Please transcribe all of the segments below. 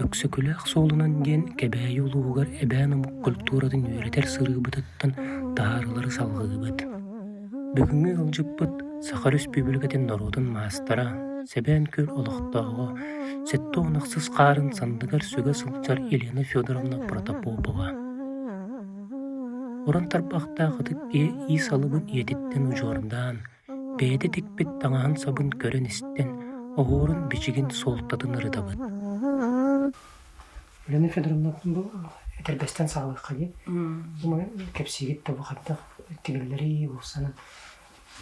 Өксөкүлээх суолунан диэн Кэбээйи улууһугар эбээн омук культуратын үөрэтэр сырыыбытыттан таһаарыылары салҕыыбыт. Бүгүҥҥү ыалдьыппыт Саха Өрөспүүбүлүкэтин норуотун маастара, Сэбээн Күөл олохтооҕо, 76 хаарын санныгар сүгэ сылдьар Елена Федоровна Протопопова. Уран тарбахтаах ытык киһи иис алыбын ийэтиттэн удьуордаан, Бэйэтэ тикпит таҥаһын-сабын көрөн-истэн, оһуорун-бичигин суолтатын ырытабыт. Елена Федоровна бу этэрбэстэн саҕалыахха дии. Бу кэпсиигит да бу хайдах тигиллэрий уопсанан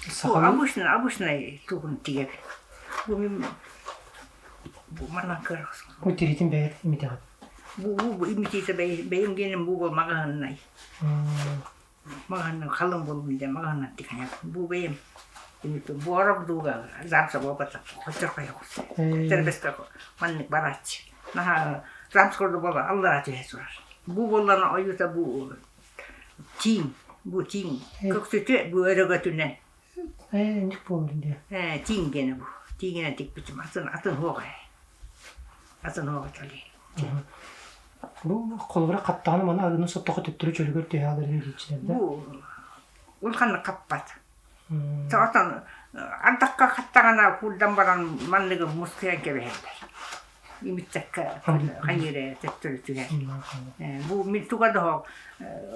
Сахалыы Обычно, обычный тугун тигэр. Бу мин бу манан кырахсын. Бу тиритин бэйэт имитэҕит. Бу бу имитиитэ бэйэм гиэним бу бол маҕаһыннай. Маҕаһыннан халыҥ буоллун диэн маҕаһыннан тигинэбин. Бу бэйэм буорах дууга замса буолбатах хоччорхойоҕус. Тэрбэскэ маннык барааччы. Наһаа замс курдук буола аллара түһэ турар. Бу буоллана ойуута бу тииҥ, бу тииҥ көксүтү бу өрөгөтүнэн. Ээ, инник буоллун диye. Ээ, тииҥ диэнэ бу. Тииҥинэн тикпитим. Атын атын суох ээ. Атын суох этэ Бу холобура хаттаҕына маны арыыны соттохо төттөрү чөлүгэр түһэ аларын диэччилэр да? Бу улаханнык хаппат. Оттон ардахха хаттаҕына куурдан баран манныгы мускуйан кэбиһэллэр. Имиттэккэ хайыыра төттөрү түһэр. Бу мин туга да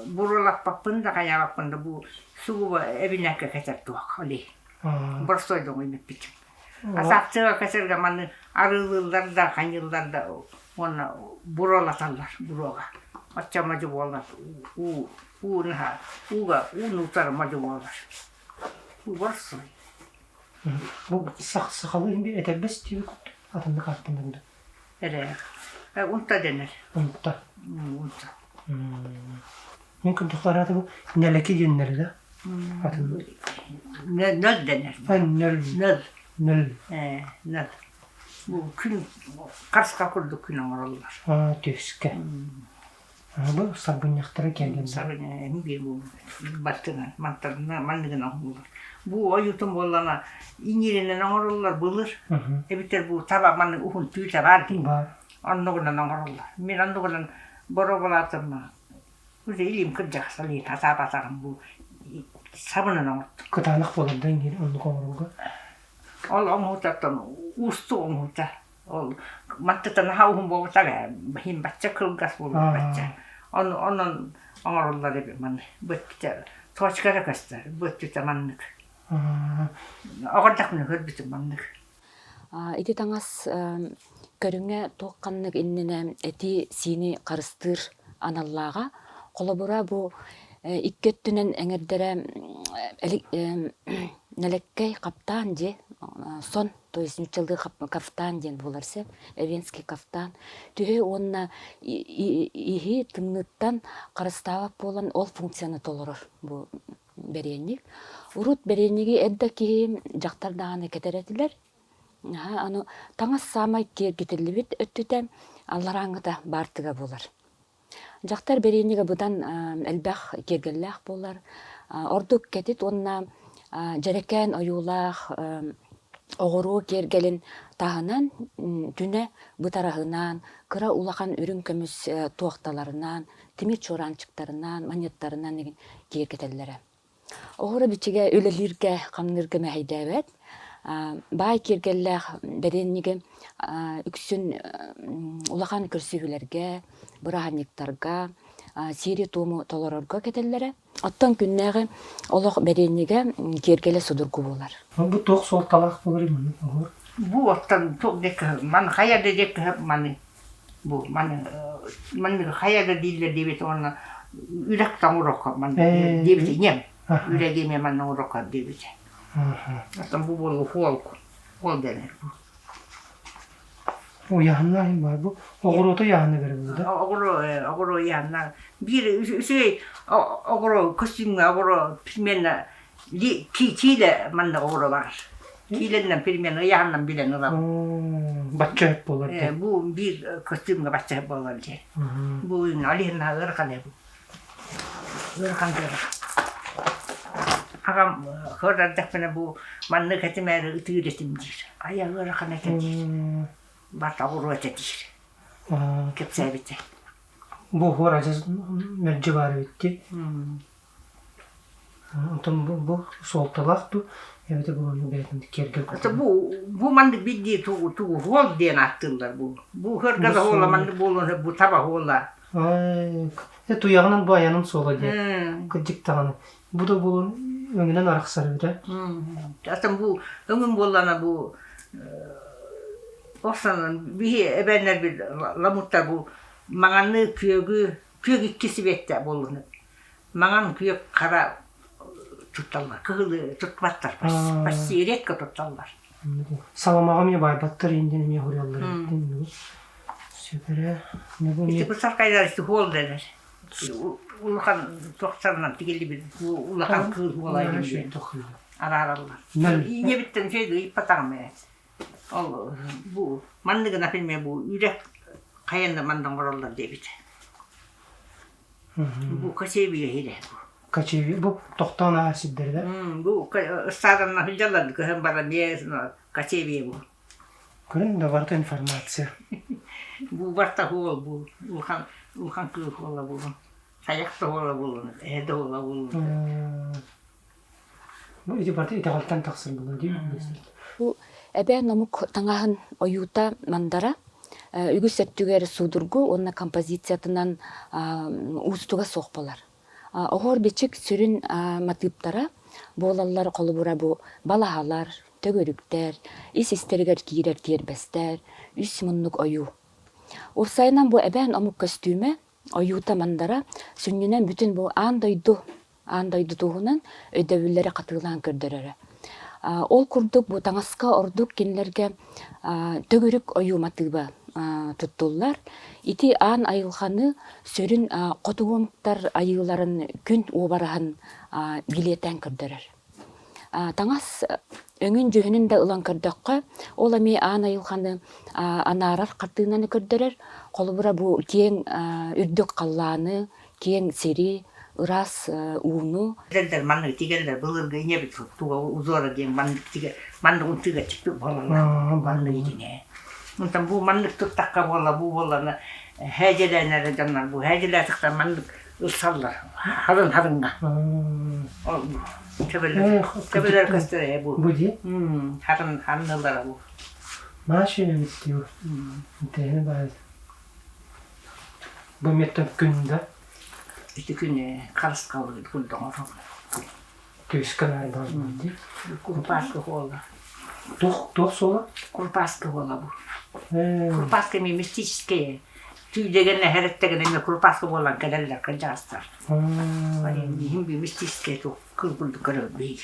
буруолаппаппын да хайаабаппын да бу сугуба эбинэккэ кэтэр туох оли. Боростуойдуҥ имиппитим. Асаахтыга кэтэргэ маны арыылыыллар да хайыыллар да уонна буруолаталлар буруоҕа. Оччо модьу буолар уу уу наһаа ууга ууну утары модьу буолар. Уу борсуй. Бу сахалыы иһин этэрбэс диэби курдук атыннык ааттанар да? Эрэ. Унта дэнэр. Унта. Унта. Мин көрдөххө бу нэлэки диэннэр да? Атын Нөл дэнэр. Нөл. Нөл. Нөл. Ээ, нөл. Бу күн харска курдук күн оҥороллор. Аа, түөскэ. Бу сарбынньахтара кэлгэн. Сарбынньах биир бу баттынан, мантарына манныгын оҥоһуллар. Бу ойуутун буоллана иҥииринэн оҥороллор былыр. Эбэтэр бу таба маннык уһун түүтэ баар дии. Баар. Оннугунан оҥороллор. Мин оннугунан боруобалаатым Уже илиим кырдьаҕас илиим сатаабатаҕым бу сабынан оҥордум. Кытаанах буолар да иҥиир оннук оҥорорго? Ол оҥоһутаттан уустук оҥоһута. Ол мантыта наһаа уһун буолбатах ээ, иһин бачча кылгас буолбут бачча. Ону онон оҥороллор эбит маны. Быттыта точка эрэ көстөр, быттыта маннык. Оҕордохпуна көрбүтүм маннык. Ити таҥас көрүҥэ туох-ханнык иннинэ эти-сиини харыстыыр аналлааҕа. Холобура, бу икки өттүнэн эҥэрдэрэ нэлэккэй хаптаан дьиэ, сон, то есть нууччалыы кафтан диэн буолар сөп, эвенский кафтан. Түһэ уонна иһи тымныыттан харыстаабат буолан ол функцияны толорор бу бэриэнньик. Урут бэриэнньиги эр да киһи, дьахтар даҕаны кэтэр этилэр. Аһа, аны таҥас саамай киэргэтиллибит өттүтэ алларааҥҥыта баартыга буолар. Дьахтар бэриэнньигэ быдан элбэх киэргэллээх буолар. Ордук кэтит уонна дьэрэкээн ойуулаах оҕуруо киэргэлин таһынан түнэ бытараһынаан, кыра улахан үрүҥ көмүс туохталарынан, тимир чуораанчыктарынан, манньыттарынан киэргэтэллэрэ. Оһоро бичигэ үлэлииргэ, хамныырга мэһэйдээбэт. Баай киэргэллээх бэриэнньиги үксүн улахан көрсүһүүлэргэ, бырааһынньыктарга, сиэри-туому толорорго кэтэллэрэ. Оттон күннээҕи олох бэриэнньигэ киэргэлэ судургу буолар. Бу туох суолталаах буоларый маннык оһуор? Бу оттон туох диэки маны хайа да диэки маны Бу маны манныгы хайа да дииллэр диэбит уонна үрэх тоҥуруохха манна диэбит ийэм үрэ диэмэ манна оҥоруохха диэбитэ. Оттон бу буолла хуол хуол дэнэр бу. Уйаһыннаах баар бу оҕуруота уйаһына бэрэ бу да? Оҕуруо оҕуруо уйаһыннаах биир үчүгэй оҕуруо костюмҥа оҕуруо примерно киилэ манна оҕуруо баар. Киилэннэн примерно ыйаһыннан билэн ылабын. Бачча өп буолар дии. Бу биир костюмҥа бачча өп буолар дии. Бу алиһинна ыарахан бу. Ыарахан ыарахан. Аҕам кыра бу маннык этимээри ытыыр этим диир. Айа ыарахан этэ диир. Барта оҕуруо этэ диир. Кэпсээбитэ. Бу оһуор адьас мэлдьи баар эбит дии. Онтон бу, бу суолталаах дуу, эбэтэр бу маннык бэйэтин киэргэл курдук. Бу бу маннык биирдии тугу тугу хуол диэн ааттыыллар бу. Бу хөргө да хуола маннык буолуон бу таба хуола. Ай, туйаҕынан бу айаным суола диэн. Кырдьык даҕаны. Бу да буолун өҥүнэн арахсар эбит ээ. Атын бу өҥүн буоллана бу охсонон биһи эбэннэрбит ламуттар бу маҥаны күөгү күөг икки сибиэттэ буоллун маҥан күөк хара тутталлар кыһылы туттубаттар почти редко тутталлар Саламаҕа эмиэ баайбаттар индин эмиэ хоруйаллар эбит Сөбөрө Ити бусаркайдар ити хуол дэнэр улахан туохтарынан тигиллибит улахан кыыл хуола диэн араараллар. Ийэбиттэн үчүгэй ыйыппатаҕым ээ. Ол бу манныгы например бу үрэх хайан да манна оҥороллор диэбит. Бу кочевье иһирэ бу. Кочевье бу тохтоон аар сирдэрэ да? Бу ыстааданна сылдьаллар көһөн баран кочевье бу. Көрүн да барыта информация. Бу барта хуол бу улахан улахан кыыл хуола булун. Тайах да хуола булун, эһэ да хуола булун. Бу ити барыта итэҕэлтэн тахсар буолуо дии. Бу эбээн омук таҥаһын ойуута мандара үгүс өттүгэр судургу уонна композициятынан уустуга суох буолар. Оһуор бичик сүрүн матыыптара буолаллар холобура бу балаһалар, төгүрүктэр, ис-истэригэр киирэр тиэрбэстэр, үс муннук ойуу. Уопсайынан бу эбээн омук көстүүмэ ойуута-мандара сүнньүнэн бүтүн бу аан дойду аан дойду туһунан өйдөбүллэри хатыылаан көрдөрөрө. Ол курдук бу таҥаска ордук кинилэргэ төгүрүк ойуу матыыба туттуллар. Ити аан айылҕаны сүрүн хотугу омуктар айыыларын күн уобараһын билиэтээн көрдөрөр. Таҥас өҥүн-дьүһүнүн да ылан көрдөххө, ол эмиэ аан айылҕаны анаарар хартыынаны көрдөрөр. Холобура, бу киэҥ үрдүк халлааны, киэҥ сири, ыраас ууну. Эдэрдэр маннык тигэллэр былыргы ийэбит туга узора диэн маннык тигэ маннык унтыга тикпит буолаллар маннык итине Онтон бу маннык туттахха буола бу буоллана һээдьэлээн эрэ дьоннор бу һээдьэлээтихтэр маннык ылсаллар харын харыҥҥа ол төбөлөр төбөлөр көстөр ээ бу Бу дии? харын ханнылара бу Маша эбит дии Интэһини баар Бу миэттэн күн да Ити күн харысхалы курдук Түскэ наар баар дии. Курпааскы хуола. Туох туох суола? Курпааскы хуола бу. Курпааскы эмиэ мистическэй. Түүлдэгэн эһэрэттэгэн эмиэ курпааскы буолан кэлэллэр кырдьаҕастар. Иһин би мистическэй туох кыл курдук көрөр биир.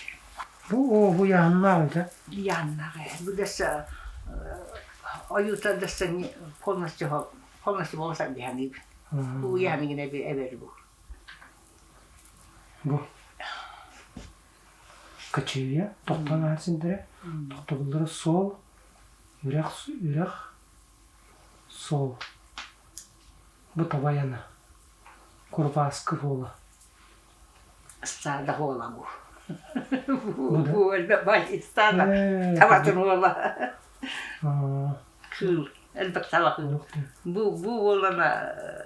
Бу оо бу яһыннаах этэ. Яһыннаах ээ. Бу дэсэ ойуута дэсэ полностью полностью болсак диһаныыбын. Бу яһыныгын эбэр бу. Бу кочевья тохтоон ааһар сирдэрэ тохтобуллара суол үрэх үрэх суол бу таба айана курупааскы суола Ыстаада хуола бу. Бу элбэх бай ыстаада табатын уола. Кыыл элбэх таба кыыл. Бу бу буолана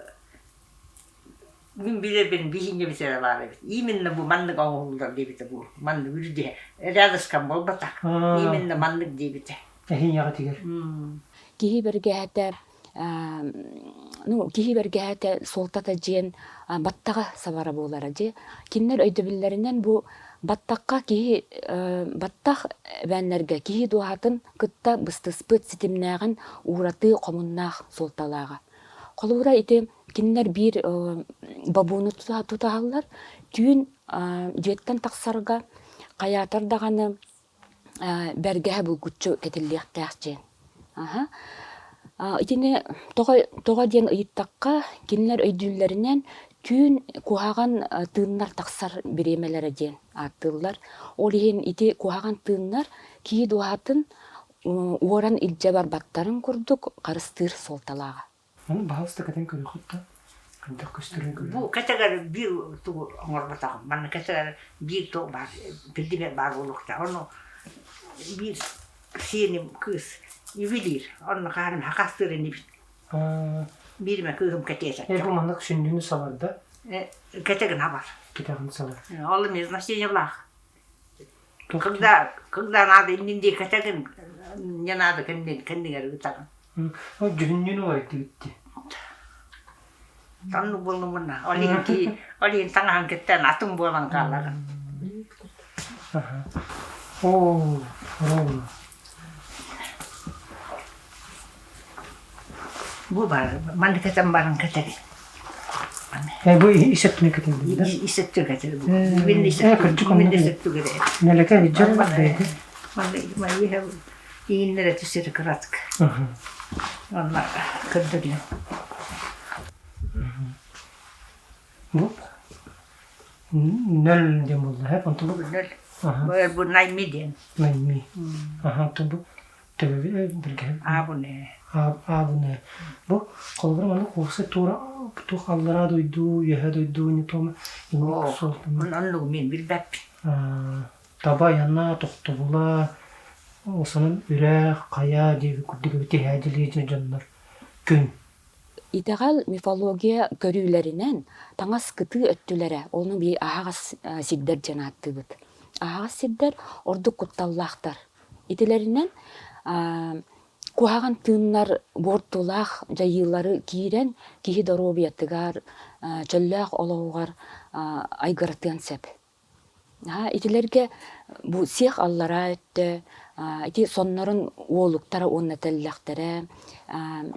Мин билэрбин биһиэнньэбит эрэ баар эбит. Именно бу маннык оҥоһуллар диэбитэ бу. Маннык үрдүһэ. Рядышком буолбатах. Именно маннык диэбитэ. Эһиэҕитигэр. Киһи бэргэһэтэ ну киһи бэргэһэтэ суолтата дьиэн баттаҕа сабара буолара дьи. Кинилэр өйдөбүллэринэн бу баттахха киһи баттах эбээннэргэ киһи дууһатын кытта быстыспыт ситимнээҕин ууратыы хомуннаах суолталааҕа. Холобура ити Кинилэр биир бобууну тутаһаллар. Түүн дьиэттэн тахсарга хайаатар даҕаны бэргэһэ булгуччу кэтиллиэхтээх диэн. Аһа. Итини тоҕо, тоҕо диэн ыйыттахха, кинилэр өйдүүллэринэн түүн куһаҕан тыыннар тахсар бириэмэлэрэ диэн ааттыыллар. Ол иһин ити куһаҕан тыыннар киһи дууһатын уоран илдьэ барбаттарын курдук харыстыыр суолталааҕа. Ону баһаалыста кэтэн көрүөххүт да, хайдах көстөрүн көрүҥ. Бу кэтэгэр биир тугу оҥорботоҕум. Манна кэтэгэр биир туох баар, биллибэт баар буолуохтаах. Ону биир сиэним кыыс ювелир. Онно хаһан хакастыыр инибит. Биир эмэ кыыһым кэтиэ Э, бу маннык сүнньүнү сабарда. Кэтэгин хабар. Кэтэҕин сабар. Ол эмиэ значениелаах. Когда, когда надо иннин дии кэтэгин, не надо кэннин, кэннигэр ыытаҕын. Ол дьүһүннүүн уларыйдыбытти. Танну буоллумуна. Ол иһин ки, ол иһин таҥаһын кэттэн атын буолан хаалаҕын. Оо, ровно. Бу бар, манна кэтэн баран кэтэбин. Э, бу ис өттүнэ кэтэллэр да? Ис өттүнэ кэтэбин. Бүгүн ис Э, кырдьык бүгүн оннук ис өттүгэр. Нэлэкэ илдьэр бэйэтэ. Манна манна ииннэрэ түсүрү кыратык. Онно көрдөрүөм. Бу нөл диэн буолла, э? Онтон бу Нөл. Бу найми диэн. Найми. Аха, онтон бу төбөбү биргэһэ. Аабыны. Аабыны. Бу холобура маннык уопсай туора туох аллараа дойду, үөһээ дойду не том инник суол. Оннугу мин билбэппин. Таба айана, тохтобула, осонун үрэх, хайа диэби курдук эбит тиһээдилии дьоннор күн. Итэҕэл мифология көрүүлэринэн таҥас кытыы өттүлэрэ, ону бии аһаҕас сирдэр диэн ааттыыбыт. Аһаҕас сирдэр ордук кутталлаахтар. Итилэринэн куһаҕан тыыннар буортулаах дьайыылары киирэн киһи доруобуйатыгар, чөллөөх олоҕугар айгыратыан сөп. Итилэргэ бу сиэх аллараа өттө ити соннорун уолуктара уонна тэллэхтэрэ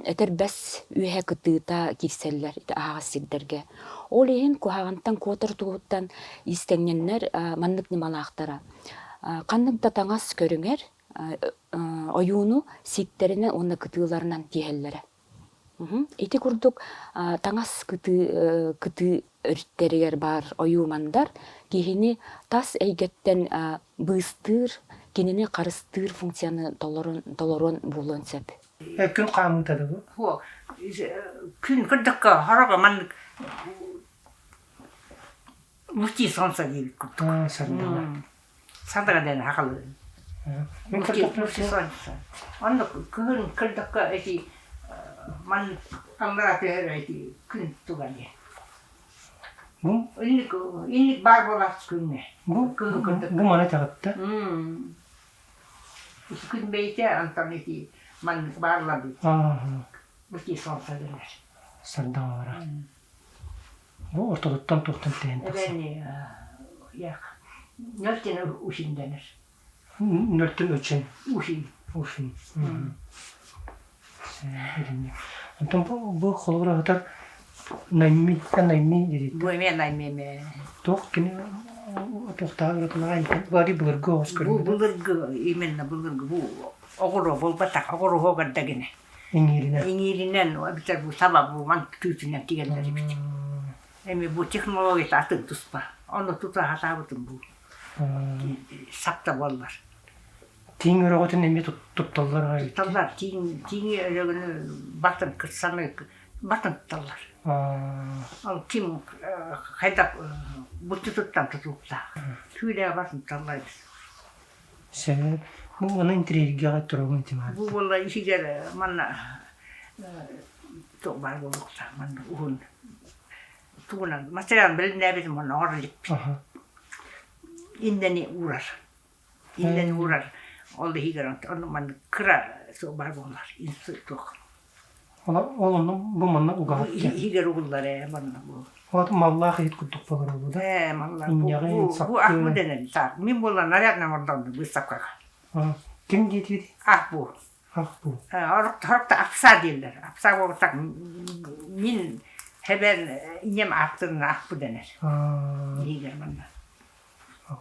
этэрбэс үөһэ кытыыта киирсэллэр ити аһаҕас сирдэргэ. Ол иһин куһаҕантан куотар туһуттан иистэнньэннэр маннык ньымалаахтара. Ханнык да таҥас көрүҥэр ойууну сииктэринэн уонна кытыыларынан тиэһэллэрэ. Ити курдук таҥас кытыы кытыы өрүттэригэр баар ойуу-мандар киһини тас эйгэттэн быыстыыр, кинини харыстыыр функцияны толоруон буолуон сөп. Күн хаамыыта да бу? Күн көрдөххө хороҕо маннык Лучи солнца диэбит курдук. Сардаҥа. Сардаҥа диэн хахалы. Лучи солнца. Онно кыһын көрдөххө эти ман аллара түһэр эти күн тугар диэн. Бу инник инник баар буолар күҥҥэ. Бу кыһын көрдөххө. Бу маны тэҕитте. Күн бэйте антон ити маннык баарлар бит. Лучи солнца дэнэр. Сардаҥалара. Бу ортотуттан туохтан тэйэн тахсар? Эбэни нөлтен ушин дэнэр. Нөлтөн үчүн. Ушин. Ушин. Онтон бу бу холобура сытар найми найми диэбит. Бу эмиэ найми эмиэ. Туох кини туохтааҕы уратылаҕа баары былыргы оҕус Бу былыргы именно былыргы бу оҕуруо буолбатах оҕуруо гардагине. Иҥииринэн. Иҥииринэн эбэтэр бу саба бу ман түүтүнэн тигэллэр эбит. Эми бу технологията атын туспа. Ону тута сатаабытым бу. Сапта буоллар. Тииҥ өрөҕөтүн эмиэ тутталлар Тутталлар. Тииҥ тииҥи өрөгүнү бартын кырсаны бартын тутталлар. Ол ким хайдах буттутуттан тутулуктаах. Түүлээ бартын тутталлар эбит. Сөп. Бу маны интрииргэҕэ турабын итимаар. Бу буолла иһигэр манна туох баар буолуохтаах манна уһун тугунан материал билиннээбитим онно оҥоро иликпин. Иннэни уурар. Иннэни уурар. Ол иһигэр онно маннык кыра суох баар буолар. Туох. Ол онно бу манна угаһыт Иһигэр угуллар ээ манна бу. Ол маллаах иһит курдук болор бу да? Ээ маллаах. Бу бу ах бу дэнэн так. Мин буолла нарядно оҥордом выставкаҕа. Ким диэтигит? Ах бу. Ах бу. Хорокто апса дииллэр. Апса буолбатах мин хэбэн ийэм ааттырын ах бу дэнэр. Иһигэр манна.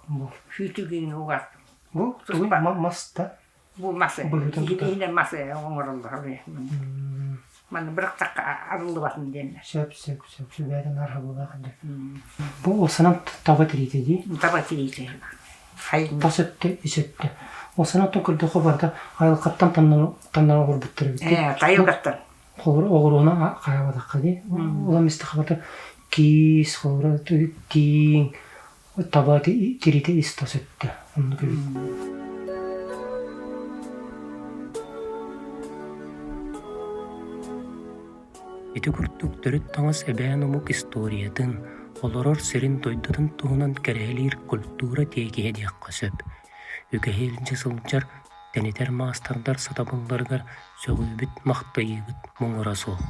Бу. Сүүтүгүн угар. Бу тугуй мас да? Бу мас иһинэн мас оҥороллор. Манна бырахтахха арыллыбатын диэннэр. Сөп, сөп, сөп. Сүбээтин архабылаах дьэ. Бу улсанан таба тириитэ дии? Таба тириитэ. Тас өттө, ис өттө. Улсанан оттон көрдөххө барыта айылҕаттан таннан оҥорбуттар эбит. Ээ, тайылгаттан. Холобур, оҕуруону хайаабатахха дии. Улам истэххэ барыта киис, холобура, тииҥ, Таба тириитэ ис-тас өттө оннук эбит. Ити курдук төрүт таҥас эбээн омук историятын, олорор сирин-дойдутун туһунан кэрэһилиир культура тиэкиһэ диэххэ сөп. Үгэһи илдьэ сылдьар, тэнитэр маастардар сатабылларыгар сөҕүүбүт-махтайыыбыт муҥура суох.